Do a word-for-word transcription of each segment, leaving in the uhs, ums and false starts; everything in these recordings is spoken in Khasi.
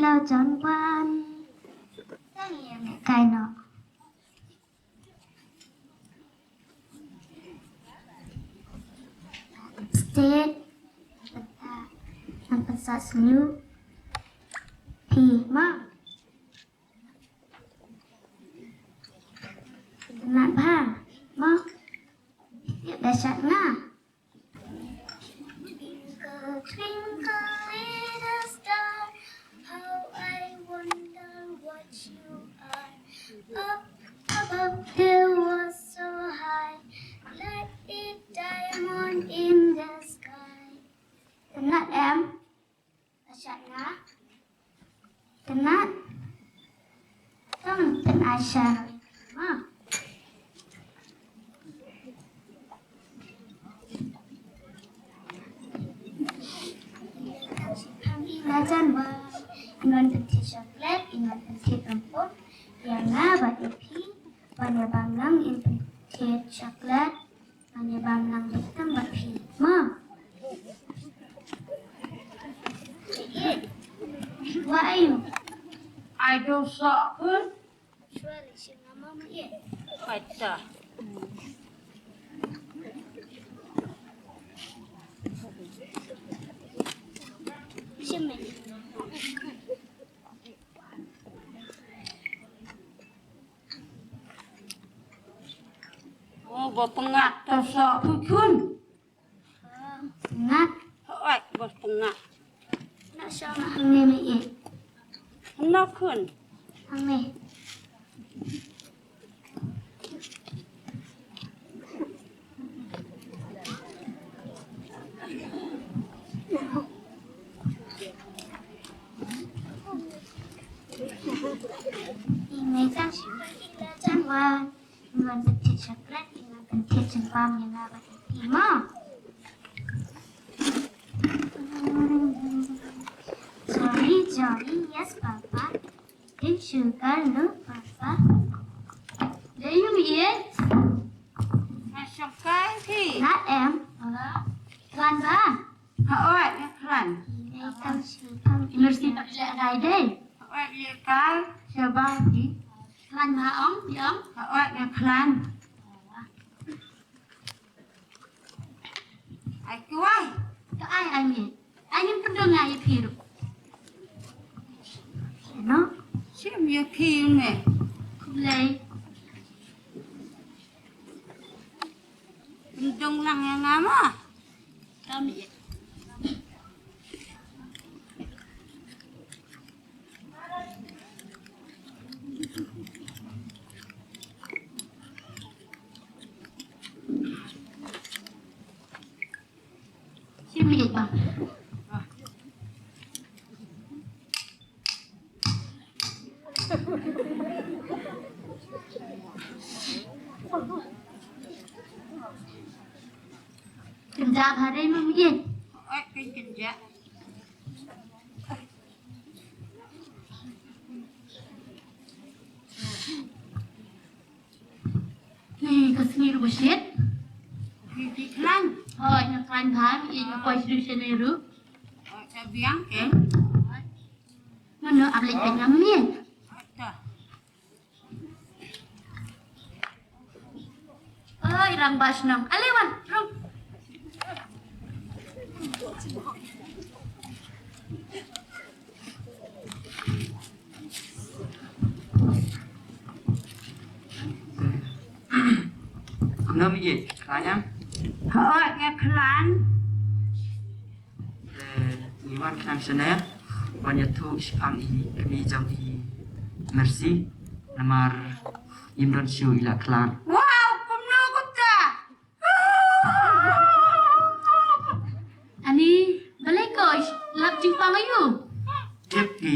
Tau jan wan. Tang ïa me kai no. State. Nang pynsa sniu. Phi ma. Nang ba. Ma. Da shat nga. Twinkle, twinkle, little star, how I wonder what you are. Up above the world so high, like a diamond in the sky. Tynat em? Ashat nga. Tynat. Tang tynat ashat. Ma. Lajan wa. Inwan pynthit chocolate, inwan pynthit rumput. Ïa nga bad ïa phi. Ban ïa bam lang in pynthit chocolate. Ngan ïa bam lang bad tang bad phi. Ma. Wah ayu. Ai do sok pun. Shuwa li shin nga ma ma ïa. Kata. Shin me. Oh, ba pyngat to sok pun. Ngat. Hooid, bos tengah. Nak sama hangne me e. Nok khun. Hangne. Ine ka shi ila janwa. Ngan pynthit chocolate, ngan pynthit jingpam ïa nga bad ïa phi mo. Jolly, jolly, yes, Papa. Big sugar, no, Papa. Dei ïa me ïeit? Nga shongkai phi. Nga em. Khlaiñ ba? Hooid, nga khlaiñ. Ine kam shi kam. Mercy, tak leh rai dei. Hooid, leh kai. Shabash phi. Khlaiñ ba ong, ong. Hooid, nga khlaiñ. Ai kwai. Ka ai ai me. Ai ngin pyndonkam ïa phi ruh. No? Shim ïa phi me. Khublei. Pyndonkam ïa nga ma. Kam ïa. Simi ba. Kynja bha re mami. Oi, kynja. Ni ka sngi ruh ba shet. Ni ki klan. Hoi, nga klan bha, i nga poi shu shen ruh. Hoi, ka biang ke. Mano ap lek tengah ni. Hoi, ta. Oi, rang bas nang. Ale wan, rung. Ngam ye, kanyang. Hoi, nge klan. Eh, ngi wan khnang shane ban ïathuh shaphang i kmie jong i Mercy namar im don shuh i la khlad. Wow, kumno kumta? Ani, balei ko lap jingpang ayu? Tip i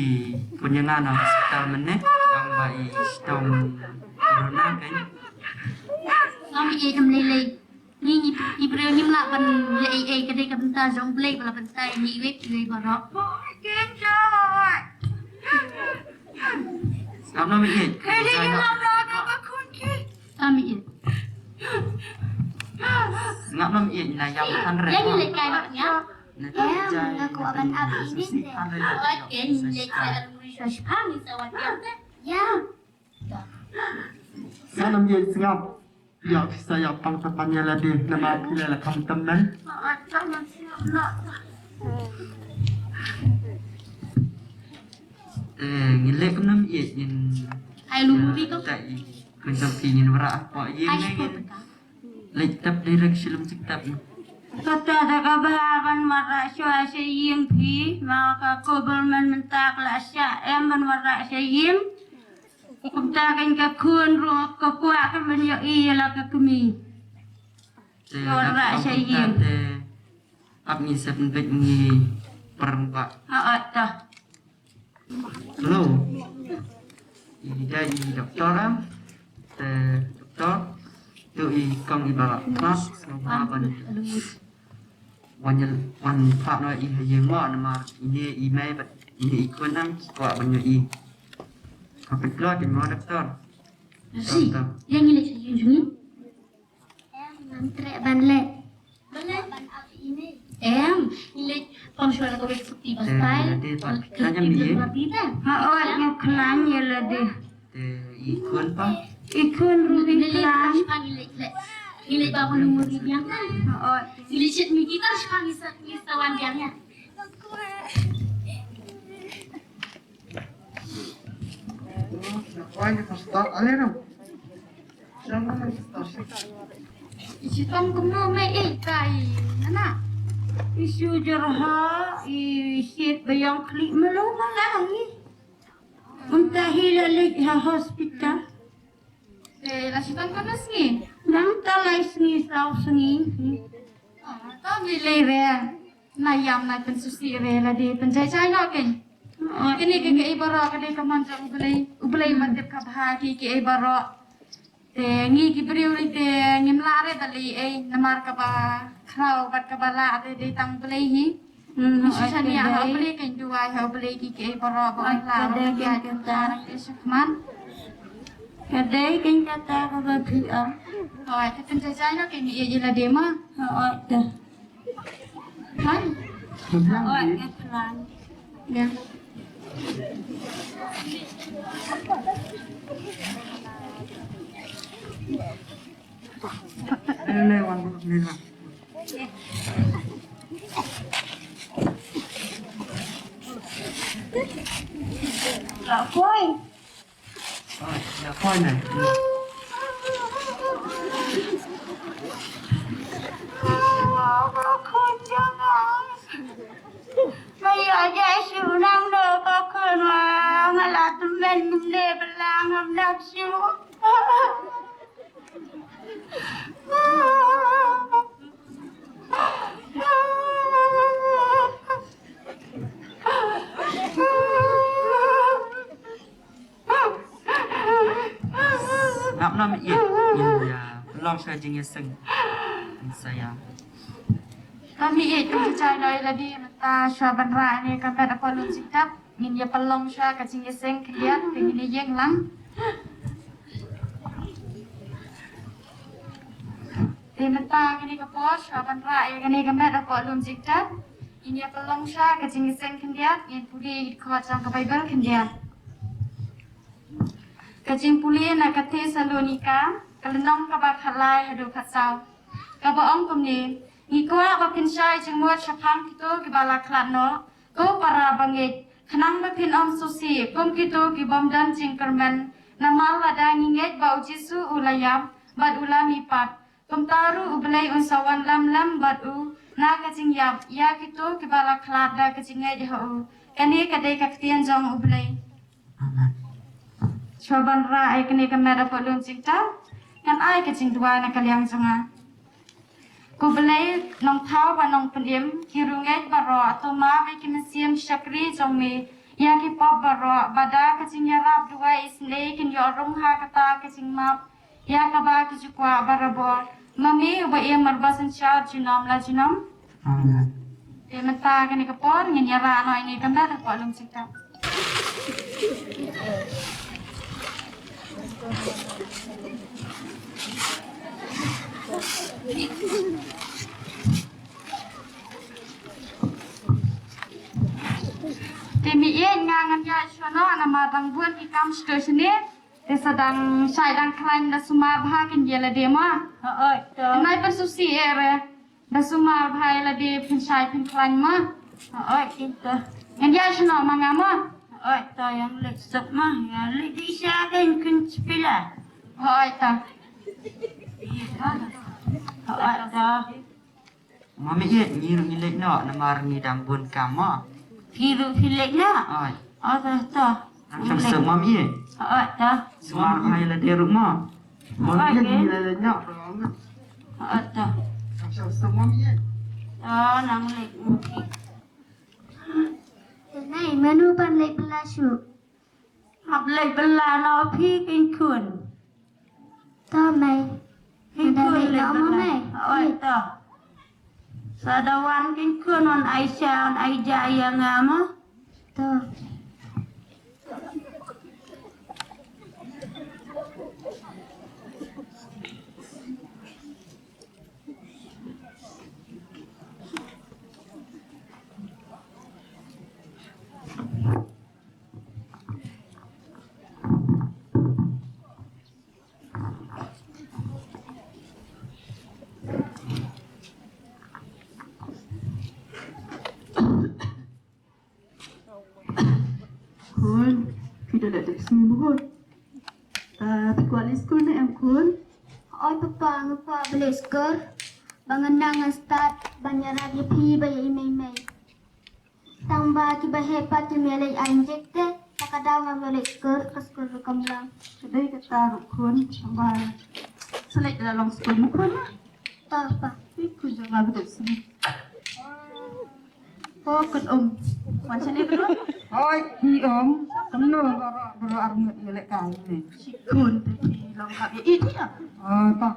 punya ngana hospital mene, yang ba i stom corona kan. Kami i em lei lei. Ngi, ngi, ngi briew ngim lah ban ïa ei ei, ka dei ka bynta jong U Blei ba la pyntai ngi iwei iwei baroh. Ngap noh ïeit. Ngap noh ïeit, na ïam than re. Ïa ngi leit kai bad ïa. Na ka jai. Nga kwah ban ap ïa ngi. Oi, ke ngi leit kai. Ka shipang ni sa wan biang te. Ya. Sa nam ye sngap. Ya pisa ya pang sa pan ya lade. Nama pila la kam temen. Eh, ngin leh kum nam ye ngin. Ai lu movie ko. Ta i. Kun sam pi ngin wara apa ye ngin. Leit tap direct shilum sik tap. Kata da ka ba ban marah shwa sha ïing phi, ma ka government mynta ka la shah em ban marah sha ïing. Kumta kan ka khun ruh ka kwah kan ban ïohi ïa la ka kmie. Te marah sha ïing. Te ap ngi sep ngi bek ngi perang ba. Ha ata. Hello. I da i doktor am. Te doktor. Tu i kong i ba. Pas ngam ha ban. Wan yel wan pa no i ha yeng mo namar ine i mai bat ine i kun am ki kwah ban ïohi. Ka pit lo ki mo doktor. Si. Doktor. Yang ile si yung jung. Em, ngam treh ban leh. Ban leh? Em, ngi leh pang shwa la ka wei fifty ba style. Te, te, te, te, te, te, te, te, te, ha, oh, ngi khlaiñ ïa lade. Te, i khun pa? I khun ruh i khlaiñ. Ngi leh, ngi leh ba bun umur ngi biang kan? Ha, oh. Ngi leh chet ngi kita shwa ngi sa, ngi sa wan biang ïa. Oi, pastor, ale ram. Siapa pastor? Isi tong kumno me eh kai nana. Isu jerha i sit bayang klik melo malang ni. Unta hi la lek ha hospital. Eh, la sitan ka na sngi? Nang ta lai sngi, saw sngi. Ah, ta mi lei re. Na yam na kan susi re la di penjai jai no ken. Oh, kini ke ke ibaro ke de kaman jong ublei. Ublei matip ka bha ki ke ibaro. Te ngi ki briew ri te ngim lah re da lei ei namar kaba khraw bad kaba lah te dei tang Blei hi. Hmm, ngi shu shaniah ha Blei, kan duwai ha Blei ki ki ei baroh ba ngi lah ba ngi ïaid kumta nang ïa shakmat. Ka dei kan kata kaba phi ong. Hooid, te pynjajai noh kan ngi ïa ïa lade ma. Hooid te. Hai. Hooid, ka plan. Ïa. Maya ja shu nang do ka khun wa nga la tymmen ne blang ngam dak shu. Ngap nam ïa ïa long sha jingïaseng. Saya. Kami ïa tu chai noi lagi mynta sha ban rah ne ka met apa lun sitap. Ngin ïa pynlong sha ka jingïaseng khyndiat te ngin ïa ïeng lang. Te mynta kane ka por sha ban rah ïa kane ka met hapoh lum jingtep. Ngin ïa pynlong sha ka jingïaseng khyndiat, ngin pule ïa ki dkhot jong ka Baibl khyndiat. Ka jingpule na ka Thessalonika ka lynnong kaba khatlai haduh khatsaw. Kaba ong kumne, ngi kwah ba phin shai jingmut shaphang kito kiba la khlad noh, ko para bangeit, khnang ba phin ym sngewsih kum kito ki bym don jingkyrmen. Namar lada ngi ngeit ba U Jisu u la ïap bad u la mihpat, kumta ruh U Blei un sa wan lem lem bad u na ka jingïap ïa kito kiba la khlad da ka jingngeit ha u. Kane ka dei ka ktien jong U Blei. Amen. Shuwa ban rah ïa kane ka met hapoh lum jingtep, ngan ai ka jingduwai na ka liang jong nga. Ko Blei Nongthaw bad Nongpynim, ki riewngeit baroh, to map ïa ki mynsiem shakri jong me ïa ki pop baroh, ba da ka jingïarap duwai isynei kin ïoh rung ha kata ka jingmap ïa kaba ki ju kwah barabor. Ma me uba im bad uba synshar junom la junom. Amen. Te mynta kane ka por ngin ïa rah noh ïa kane ka met hapoh lum jingtep. Te me ïeit nga ngan Ïa shuwa noh namar dang bun ki kam shto shane. Te sa dang shai dang khlaiñ da sumar bha kin ïa lade ma. Hooid to. Nai pyrsusi ere. Da sumar bha ïa lade phin shai phin khlaiñ ma. Hooid to. Ngan ïa shuwa noh ma nga ma. Hooid to, ïa leit sop ma. Ïa leit di sha kein khun chpila. Hooid to. Hooid to. Mami ïeit ngi ruh ngi leit noh namar ngi dang bun kam mo. Phi ruh phi leit noh. Oi. Oh, dah, dah. Nang shong suk mami ïeit. Oh, dah. Sumar bha ïa lade ruh mo. Mami ïeit ngi leit noh. Oh, dah. Nang shong suk mami ïeit. Oh, nang leit. Nai, mano ban leit bylla shuh? Hap leit bylla noh phi kein khun. To mei. Kein khun leit bylla. Oi to. Sa da wan kein khun un ai sha un ai ja ïa nga mo. To. Khun, phi da leh da sngi bha. Ah, phi kwah leit skul ne em khun? Oi papa, nga kwah ba leit skul. Ba ngan nang ngan start ban ïarap ïa phi bad ïa i mei mei. Tang ba kiba heh pat kim ïaleit ai injek te, ta ka daw ngam ïaleit skul, ka skul ruh kam long. Ka dei kata ruh khun, tang ba sa leit da long skul mo khun. Ta pa. Ih, khun jong nga ba dei sini. Oh, khun um. Wan sini khun um. Hoi, hi um. Kumno baroh, baroh arngut ïaleit kai ne. Shi khun te phi long kap ïa i ti ïa. Oh, ta.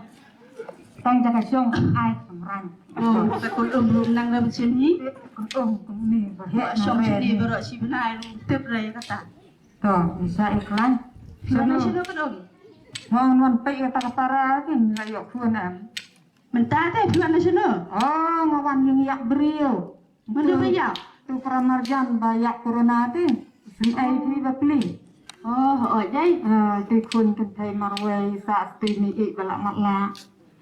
Tang jaka shong ai kamran. Oh, ta khun um ruh nang ram sini. Khun um kumne ba heh shong sini baroh shi bnai ruh tip ra ïa kata. To, isa iklan. Shano shano khun um. Wan wan peit ïa ta ka para kin la ïoh khun em. Mynta te phi wan na shano? Oh, nga wan ïeng ïak briew. Mano ba ïap? Tu para marjan ba ïap corona te. Sngewbha phi ba pli. Oh, oh, jai. Ah, te khun kynthei marwei sa sti ni i ba la mat la.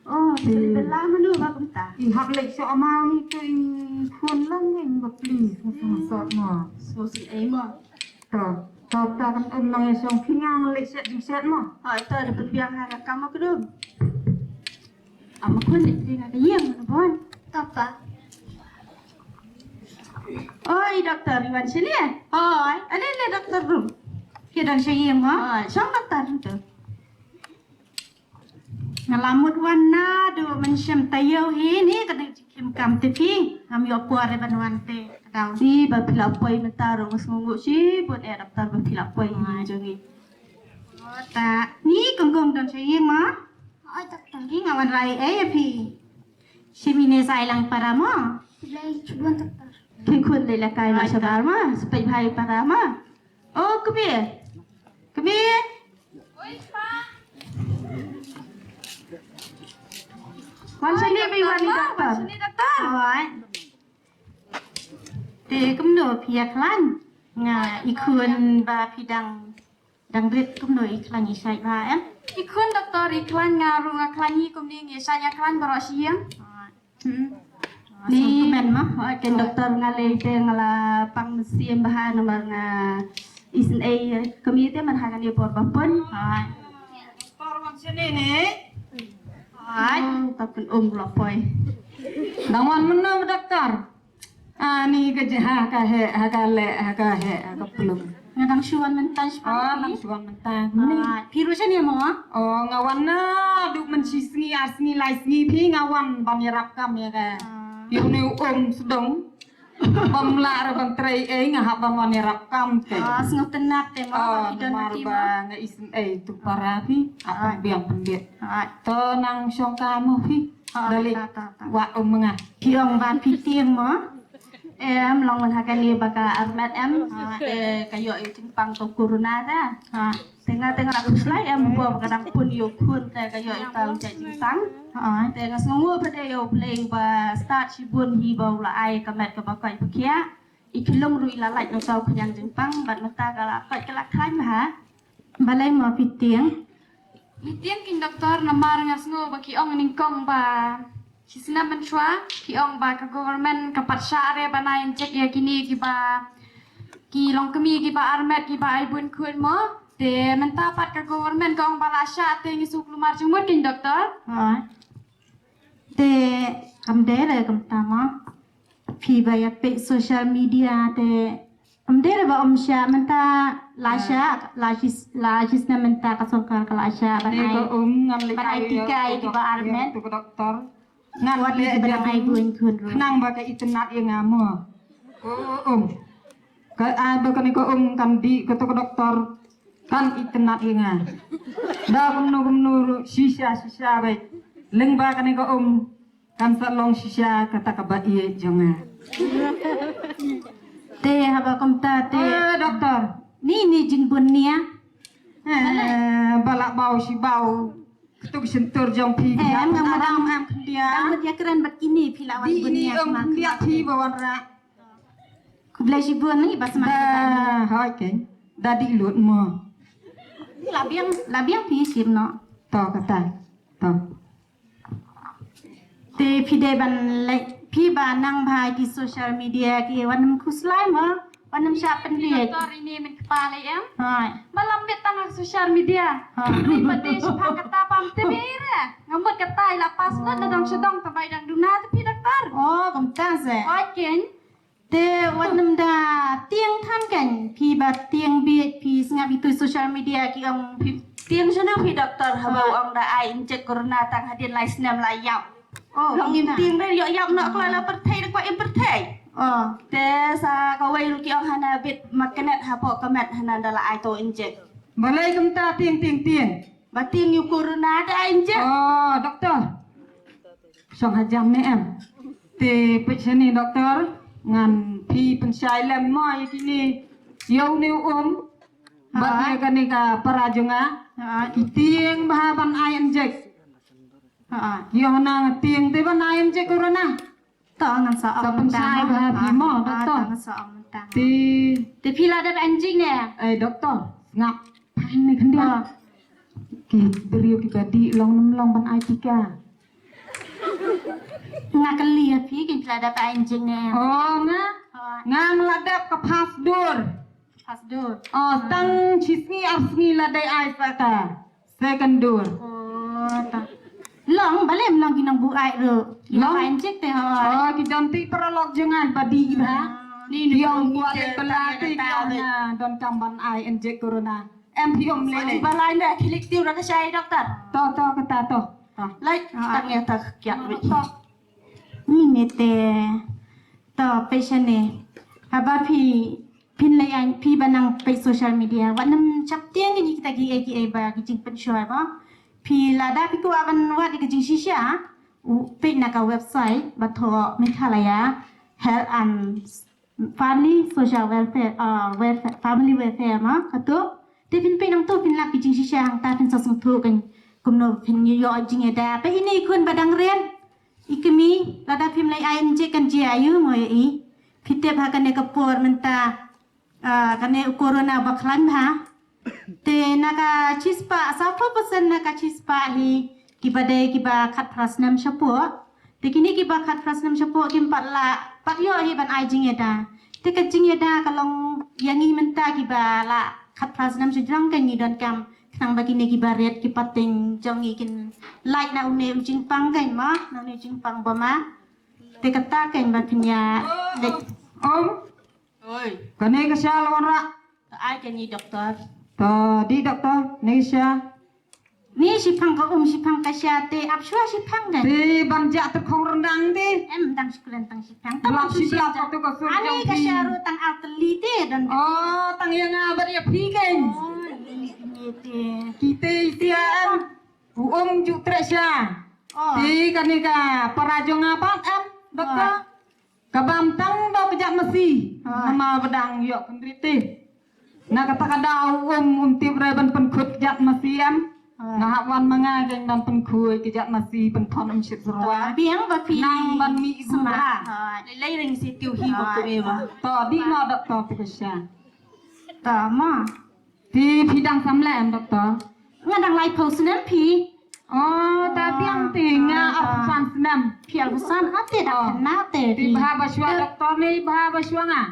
Oh, te sngewbha la mano ba kumta. I hap leit sha ma ngi tu i khun lang ngi ba pli. Sngewbha sot ma. Sngewbha ei ma. To, to ta kan um nang ïa shong phi ngang leit sha di sha ma. Oh, to da pynbiang ha ka kam ma kdum. Ama khun leit ring ha ka ïing na bon. Tapa. Oi, doktor, i wan shane? Oi, ale le doktor room. Ki dang sha ïing mo? Oi, shong doktor tu. Nga la mut wan naduh mynshem taïew hi ne ka dei jingkhim kam te phi. Ngam ïoh por ban wan te ka daw. Ni ba phi la poi mynta ruh nga sngewnguh shibun eh doktor ba phi la poi hi jong ngi. Oh, ta. Ni kong kong don sha ïing mo? Oi, doktor. Ni nga wan rai eh ïa phi. Shim ine sa ai lang para mo? Lai chubun doktor. Phi khun lei la kai ma shabar mo? Spek bhai para mo? Oh, kmie. Kmie. Wan shane bai wan ni doktor. Wan shane doktor. Oi. Te kumno phi ïa khlaiñ? Nga i khun ba phi dang Dang rit kumno i khlaiñ i shait bha em? I khun doktor i khlaiñ nga ruh nga khlaiñ i kumne ngi shait nga khlaiñ baroh shi ïing. Hmm. Ni men ma, ken doktor nga lei te nga la pang mynsiem bha namar nga isynei kmie te man ha kane por ba pun. Hai. Doktor wan shane ne. Hai. Hmm, ta pun um la poi. Dang wan mynno doktor? Ani ka jia ha ka heh, ha ka leh, ha ka heh, ha ka plung. Nga dang shu wan mynta shu. Oh, dang shu wan mynta. Ni. Ah, phi ruh shane mo? Oh, nga wan naduh mynshisngi, arsngi, laisngi phi nga wan ban ïarap kam ïa ka. Ah. Ïa une u um sdong. Bym lah re ban trei ei nga hap ban wan ïarap kam te. Ah, sngewtynnat te mo. Oh, namar ba nga isynei tu para phi. Ap biang pynbit. Ah. To nang shong ka mo phi. Ah, da leit. Ta, ta, ta. Wah um nga. Phi ong ba phi tieng mo? Em, long wan ha kane ba ka armet em. Ah, te ka ïoh ïa u jingpang to corona ta. Ah. Te nga te nga la khuslai em ba ka dang pun ïa u khun te ka ïoh ïa ka u jait jingpang. Ah. Te nga sngewnguh ba dei ïa u Blei ba stad shibun hi ba u la ai ka met kaba koit ba khiah. I khlong ruh i la lait nongsaw khñiang jingpang bad mynta ka la koit ka la khlaiñ bha. Balei mo phi tieng? Ngi tieng kein doktor namar nga sngew ba ki ong nyngkong ba shisnem mynshuwa ki ong ba ka government ka pat shah re ban ai injek ïa kine kiba ki longkmie kiba armet kiba ai bun khun mo. Te mynta pat ka government ka ong ba la shah te ngi suk lumar jingmut kein doktor. Ha. Te kam dei re kumta mo. Phi ba ïa peit social media te kam dei re ba ym shah mynta la shah la shis la shisnem mynta ka sorkar ka la shah ban ai ban ai tika ïa kiba armet. Ngan wat leh ïa kiba dang ai bun khun ruh. Khnang ba ka itynnat ïa nga mo. Ko um. Ka ai ba kane ka um kan dih kato ka doktor kan itynnat ïa nga. Da kumno kumno ruh shisha shisha beit. Lyngba kane ka um kan sa long shisha kata kaba ïeit jong nga. Te haba kumta te. Ah, doktor. Ni ni jingbun nia. Eh, ba la baw shi baw. Ktuk shyntur jong phi. Eh, em ngam dang em khyndiat. Dang mut ïa kren bad kine phi la wan bun nia. Di ni em khyndiat phi ba wan rah. Khublei shibun ni ba sma. Da hoi kein. Da dih lut mo. La biang la biang phi shim noh. To kata. To. Te phi dei ban leh phi ba nang bha ki social media ki wan ym khuslai mo. Wan ym shah pynbieit. Doktor ini min kpa lei em. Hoi. Ba lam bit tang ha social media. Hoi. Ni pati shipang kata pam te bi re. Ngamut kata ila pas lut da dong shadong ta bai dang duna te phi doktor. Oh, kumta se. Hoi kein. Te wat nym da tieng than kan phi ba tieng bieit phi sngap itu social media ki ong phi. Tieng shano phi doktor haba u ong da ai injek corona tang hadien lai snem lai ïap. Oh, long im tieng re ïoh ïap noh kloi la pyrthei da kwah im pyrthei. Oh. Te sa kawei ruh ki ong hana bit magnet hapoh ka met hana da la ai to injek. Balei kumta tieng tieng tieng. Ba tieng ïa u corona da ai injek. Oh, doktor. Shong ha jam ne em. Te peit shane doktor ngan phi pynshai lem mo ïa kine ïa une u um. Bad ïa kane ka para jong nga. Ki tieng bha ban ai injek. Ïa na tieng te ban ai injek corona. To ngan sa ong mynta. Sa pynshai bha phi mo doktor. To ngan sa ong mynta. Te phi la dep ai injek ne? Eh doktor, ngap. Phan ne khyndiat. Ki briew ki ba dih long nym long ban ai tika. Nga kylli ïa phi kin phi la dep ai injek ne. Oh nga. Nga la dep ka phas dur. Phas dur. Oh tang shi sngi ar sngi la dei ai sa ka second dur. Oh ta. Long balei ym long ki nongbuaid ruh. Long ai injek te hoi. Oh ki don ti paralok jong nga ba dih bha. Ni ni ong buaid lei bala te ki ong nga don kam ban ai injek corona. Em phi ym lei lei. Ba lai ne khilik tiu ra ka shai doktor. To to kata to. Lai tang ïa ta kiak ri. Ni ne te to peit shane. Haba phi phin lei ai phi ba nang peit social media wat nym shap tieng ni kita ki ei ki ei ba ki jingpynshoi ba. Phi lada phi kwah ban wad ki jingshisha u peit na ka website ba thoh Meghalaya Health and Family Social Welfare, ah, welfare, Family Welfare ma kato. Te phin peit nangto phin lap ki jingshisha hangta phin sa sngewthuh kan kumno phin ïoh jingïada. Peit ine i khun ba dang rit i kmie lada phim lei ai injek kan jia aïu mo ïa i. Phi tip ha kane ka por mynta, ah, kane u corona ba khlaiñ bha. Te na ka shispah, sawphew percent na ka shispah hi kiba dei kiba khatphra snem shapoh. Te kine kiba khatphra snem shapoh kim pat lah pat ïoh hi ban ai jingïada. Te ka jingïada ka long ïa ngi mynta kiba lah khatphra snem shajrong ka ngi donkam khnang ba kine kiba rit ki pateng jong ngi kin lait na une u jingpang ka ma na une u jingpang ba ma. Te kata ka ba pynïa dei. Oi. Kane ka sha la wanrah. Ta ai ka ni doktor. Ta di doktor, ni sha. Ni shipang ka um shipang ka sha te ap shwa shipang kan. Te ban ja ter khong rendang te. Em dang shiklen tang shipang. Blap shi blap ka tu ka sur. Ani ka sha ru tang al teli te dan. Oh, tang yang abar ya phi kan. Oh, ni ni te. Kita isi em. U um ju tre sha. Oh. Te kane ka para jong nga pat em doktor. Ka bam tang da ka jat masi. Namar ba dang ïoh kynrit te. Na kata ka daw um um tip re ban pynkhut jat masi em. Nga hap wan ma nga, dang ban pynkhuid ki jait masi, pynthon ym shit syrwa. Biang ba phi. Nang ban mih syrwa. Hooid. Lei lei ring si tiu hi ba ku e ba. To, dih noh doktor tu ka sha. To mo. Phi, phi dang samla em doktor? Nga dang laiphew snem phi. Oh, ta biang te nga arphew san snem. Phi arphew san, ate dang khynnah te phi. Te bha ba shuwa doktor ne bha ba shuwa nga?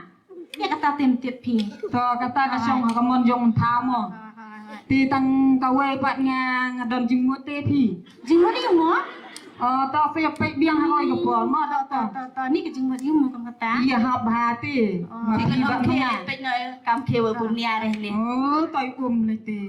Ïa kata te ym tip phi. To kata ka shong ha ka mon jong thaw mo. Te tang kawei pat nga, nga don jingmut te phi. Jingmut ïa mo? Oh, to phi ïa peit biang ha kawei ka por mo, to, to. To, to, ni ka jingmut ïa mo kam kata. Ïa hap bha te. Oh. Ma phi ba nga. Peit noh, kam khe wa bun nia re ne. Oh, to ïa um ne te.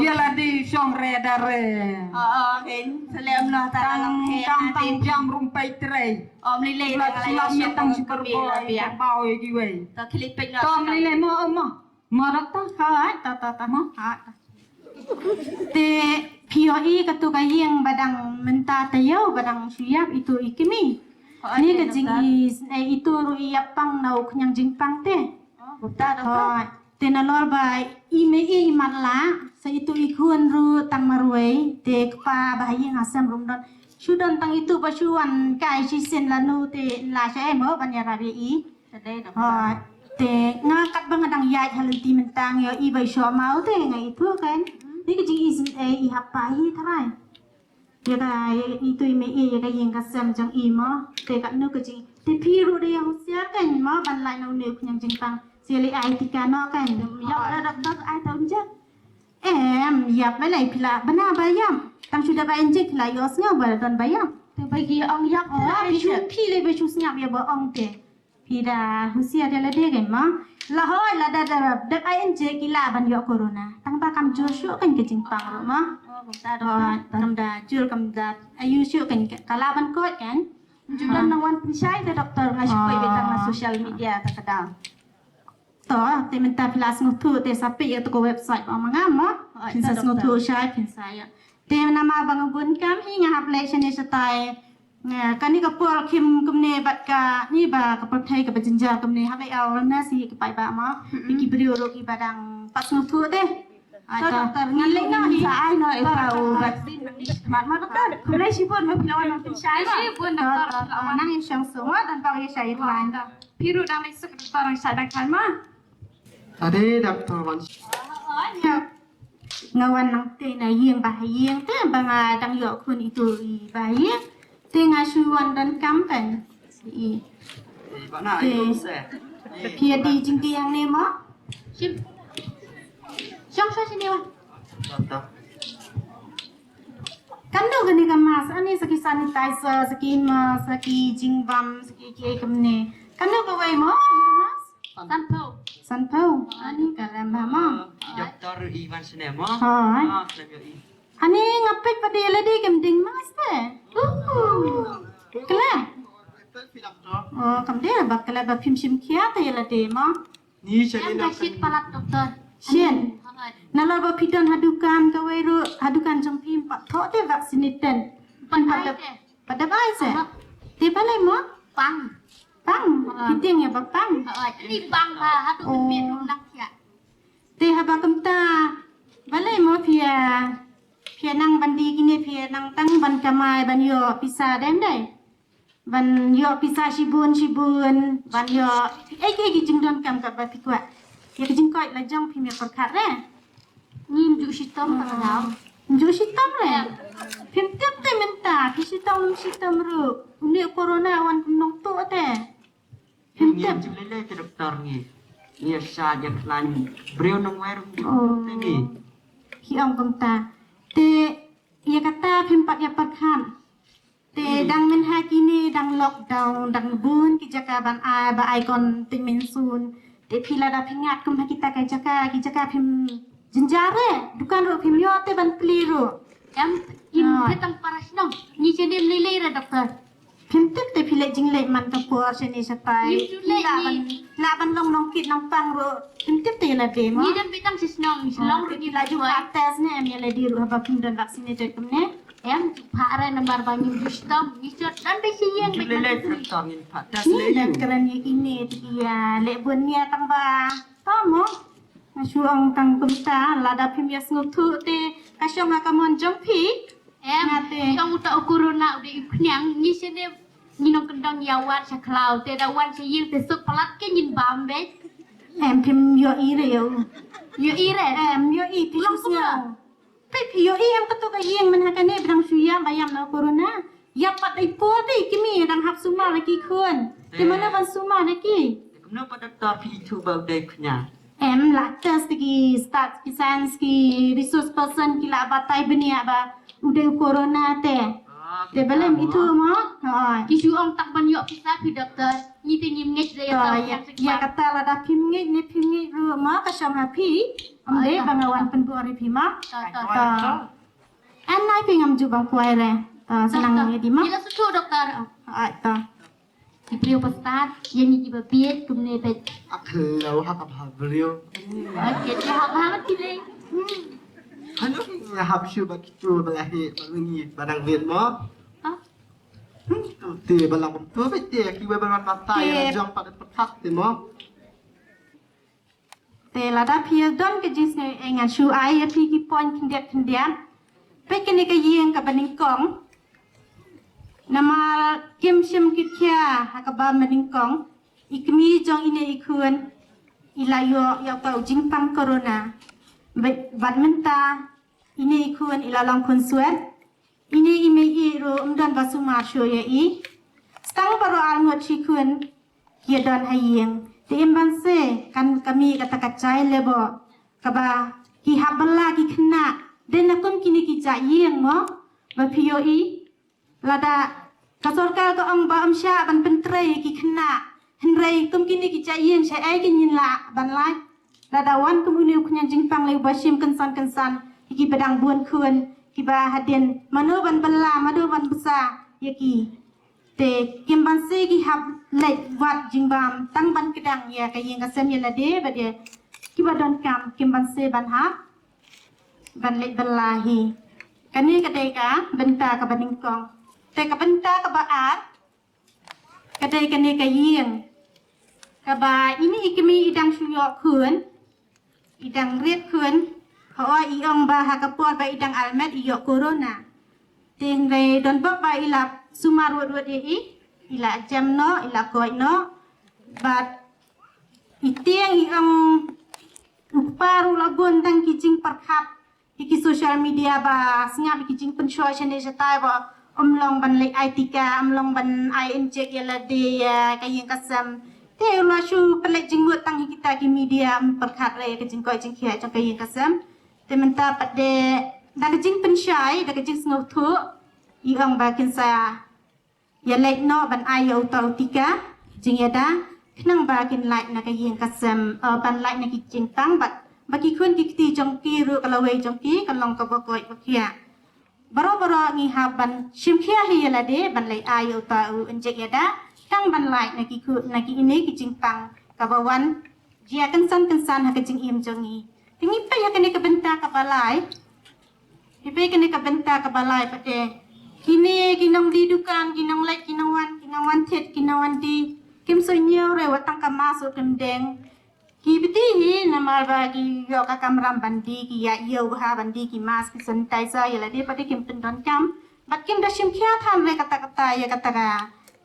Ïa la di shong re da re. Oh, oh, ken. Salem noh ta la long he. Tang tang jam rum peit trei. Om lei lei la sulap ïa tang super boy, boy kiwei. To khlieh peit noh. To om lei lei mo, mo. Mo rak to. Ha, to, to, to. Mo. Ha. Te phi ïohi katu ka ïing ba dang mynta taïew ba dang shu ïap, itu i kmie. Ni ka jing i, eh, itu ruh i ïap pang na u khñiang jingpang te. Te nalor ba i mei i matlah, sa itu i khun ruh tang marwei, te kpa ba ha ïing ha sem ruh ym don. Shu don tang itu ba shu wan kai shisien lano te la sha em ho ban ïarap ïa i. Te nga kat ba nga dang ïaid ha lynti mynta nga ïohi ba i shoh maw te nga ithuh kan. Ni ka jing i sien ei i hap pah hi tharai. Ïa ka, ïa itu i mei i, ïa ka ïing ka sem jong i mo. Te katno ka jing. Te phi ruh da ïa husiar kan mo ban lait na une u khñiang jingpang. Sa ïa leit ai tika noh kan. Ïap la doktor ai tau injek. Em, ïap la lei phi la bana ba ïap. Tang shu da ba injek phi la ïohsngew ba don ba ïap. Te ba ki ong ïap. Oh, phi shu, phi lei ba shu sngap ïa ba ong te. Phi da husiar ïa lade kan mo. La hoi lada da dep ai injek ki lah ban ïoh corona. Tang ba kam jur shuh kan ka jingpang ruh mo. Oh, kam da jur kam da ayu shuh kan ka lah ban koit kan. Ju don nang wan pynshai ka doktor nga shu peit beit tang na social media ta ka daw. To, te mynta phi la sngewthuh te sa peit ïa to ka website ba ma nga mo. Phin sa sngewthuh shai phin sa ïa. Te namar ba nga bun kam hi nga hap leit shane shatai. Nga, kane ka por khim kumne bad kane ba ka pyrthei kaba jynjar kumne, hap leit awareness hi ka paidbah mo. Ki briew ruh kiba dang pat sngewthuh te. Ai to, to, ngan leit noh hi. Sa ai noh ïa ka u vaccine. Mat mat doktor. Khublei shibun ma phi la wan pynshai ma. Shibun doktor. Nang ïa shong suk ma, don ba ïa shai line. Phi ruh dang leit suk doktor, dang shai dang khlaiñ ma. Ade doktor wan. Nga wan nangta na ïing ba ha ïing te ba nga dang ïoh khun itu i ba ha ïing. Te nga shu wan donkam kan. I. Ba na i se. Phi ïa dei jingdiang ne mo? Shim. Shong shong shane wan. Kamno kane ka mask, ani sa ki sanitizer, sa ki mask, sa ki jingbam, sa ki kiei kumne. Kamno kawei mo, kane ka mask? Sanphew. Sanphew. Ani ka lem ba mo. Doktor Ivan sene mo. Ha. Ah, lem yo i. Ani nga peit pat ïa lade kam deng mask te. Kle. Oh, kam dei ba kle ba phim shim khia te ïa lade mo. Ni sha ni na shit palat doktor. Shin. Nalor ba phi don ha dukan kawei ruh, ha dukan jong phi pat thoh te vaccinated. Pat dep, pat dep ai se. Te balei mo? Pang. Pang. Phi tieng ïa ba pang. Ni pang ba ha tu phi ruh nak ïa. Te haba kumta balei mo phi ïa, phi ïa nang ban die kine, phi ïa nang tang ban kamai ban ïoh pisa dem dei. Ban ïoh pisa shibun shibun, ban ïoh ei ei ki jingdonkam kaba phi kwah. Ïa ki jingkoit la jong phim ïa pyrkhat re. Ngim ju shitom ka daw. Ju shitom re. Phim tip te mynta ki shitom shitom ruh. Une corona wan kum nongtuh te. Phim tip. Ngim ju lele te doktor ngi. Ngi ïa sha ïa khlaiñ briew nongwei ruh te ngi. Ki ong kumta. Te ïa kata phim pat ïa pyrkhat. Te dang mynha kine dang lockdown, dang bun ki jaka ban ai, ba ai kon tymmen sun. Te phi lada phi ngat kum ha kita ki jaka, ki jaka phim jynjar re. Dukan ruh phim ïoh te ban plie ruh. Em, im phi tang para shnong. Ngi chene lei lei re doktor. Phim tip te phi leit jingleit man ka por shane shatai. Lah ban, lah ban long nongkit nongpang ruh. Phim tip te ïa lade mo. Ngi don beit tang shi shnong, shi long ruh ngi la ju pat test ne em ïa lade ruh haba phim don vaccinated kumne. Em, pha re namar ba ngim ju shitom, ngi shu don beit shi ïing beit. Ngi leh tang tang ngin pha test. Ngi leh don kren ïa kine te ki ïa leh bun nia tang ba. To mo. Nga shu ong tang kumta, lada phim ïa sngewthuh te, Ka shong ha ka mon jong phi. Em, nga te. Shong uta u corona u dei u khniang, ngi shane ngi nongkyndong ïa wad sha khlaw, te da wan sha ïing te suk palat ke ngin bam beit. Em, phim ïohi re ïa u. Ïohi re? Em, ïohi phi shu sngew. Phi phi ïohi em kato ka ïing mynta kane ba dang shu ïam ba ïam na u corona. Ïa pat dei por dei kmie dang hap sumar ïa ki khun. Te mano ban sumar ïa ki. Kumno pat doktor phi ithuh ba u dei u khniang? Em, la test ki stats ki science ki resource person ki la batai bniah ba u dei u corona te. Te balem ithuh mo. Hooid. Ki shu ong tang ban ïoh pisa phi doktor. Ngi te ngim ngeit da ïa kata. Ïa kata lada phim ngeit ne phim ngeit ruh mo ka shong ha phi. Ym dei ba nga wan pynbor ïa phi mo. Em nai phi ngam ju bang kwai re. Sa nang ïa di mo. Ïa la suthu doktor. Ai ta. Ki briew ba stad, ïa ngi kiba bieit kumne beit. Ak lo ha ka bha briew. Ak ke te ha bha mat ki lei. Hanu ngi hap shu ba kitu ba lahi ba ngi ba dang bieit mo. Tu te ba la bam tu beit te ki ba ban mata ïa jong pat pyrkhat te mo. Te lada phi don ka jingsngew ïa ngan shu ai ïa phi ki point khyndiat khyndiat. Peit kane ka ïing kaba nyngkong. Namar kim shim kit khia ha kaba nyngkong. I kmie jong ine i khun i la ïoh ïa uta u jingpang corona. Bad mynta ine i khun i la long khun swet. Ine i mei i ruh ym don ba sumar shuh ïa i. Stang baroh ar ngut shi khun ki ïa don ha ïing. Te im ban se kan kami kata ka jai lebo kaba ki hap bylla ki khynnah. Dei na kum kine ki jait ïing mo ba phi ïohi. Lada ka sorkar ka ong ba ym shah ban pyntrei ki khynnah. Hynrei kum kine ki jait ïing shaei ki ngin lah ban lait. Lada wan kum une u khñiang jingpang lei uba shim kynsan kynsan ïa ki ba dang bun khun kiba hadien mano ban bylla mano ban bsa ïa ki. Te kim ban se ki hap leit wad jingbam tang ban kdang ïa ka ïing ka sem ïa lade bad ïa kiba donkam kim ban se ban hap ban leit bylla hi. Kane ka dei ka bynta kaba nyngkong. Te ka bynta kaba ar ka dei kane ka ïing kaba ine i kmie i dang shu ïoh khun, i dang rit khun. Hooid i ong ba ha ka por ba i dang armet i ïoh corona. Te hynrei don bok ba i la sumar wut wut ïa i, i la jem noh, i la koit noh. Bad i tieng i ong u kpa ruh la bun tang ki jingpyrkhat ïa ki social media ba sngap ïa ki jingpynshoi shane shatai ba ym long ban leit ai tika, ym long ban ai injek ïa lade ïa ka ïing ka sem. Te u la shu pynleit jingmut tang ïa kita ki media ym pyrkhat re ïa ka jingkoit jingkhiah jong ka ïing ka sem. Te mynta pat de da ka jingpynshai da ka jingsngewthuh i ong ba kin sa ïa leit noh ban ai ïa uta u tika jingïada khnang ba kin lait na ka ïing ka sem, eh, ban lait na ki jingpang bad ba ki khun ki kti jong ki ruh ka lawei jong ki kan long kaba koit ba khiah. Baroh baroh ngi hap ban shim khia hi ïa lade ban leit ai ïa uta u injek ïada tang ban lait na ki khun na ki ine ki jingpang kaba wan jia kynsan kynsan ha ka jingim jong ngi. Te ngi peit ïa kane ka bynta kaba lai. Ngi peit kane ka bynta kaba lai pat de. Kine ki nongdie dukan, ki nongleit, ki nongwan, ki nongwan thied, ki nongwan die. Kim sngewthuh re wat tang ka mask ruh kim deng. Ki bti hi namar ba ki ïoh ka kamram ban die, ki ïa ïoh ha ban die, ki mask, ki sanitizer ïa lade pat de kim pyndonkam. Bad kim da shim khia than re kata kata ïa kata ka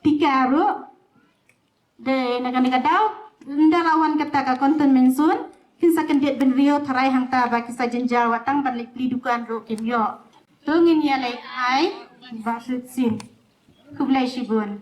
tika ruh. Dei na kane ka daw ynda la wan kata ka containment zone kin sa kyndit bynriew tharai hangta ba ki sa jynjar wat tang ban leit plie dukan ruh kim ïoh. To ngin ïa leit ai vaccine. Khublei shibun.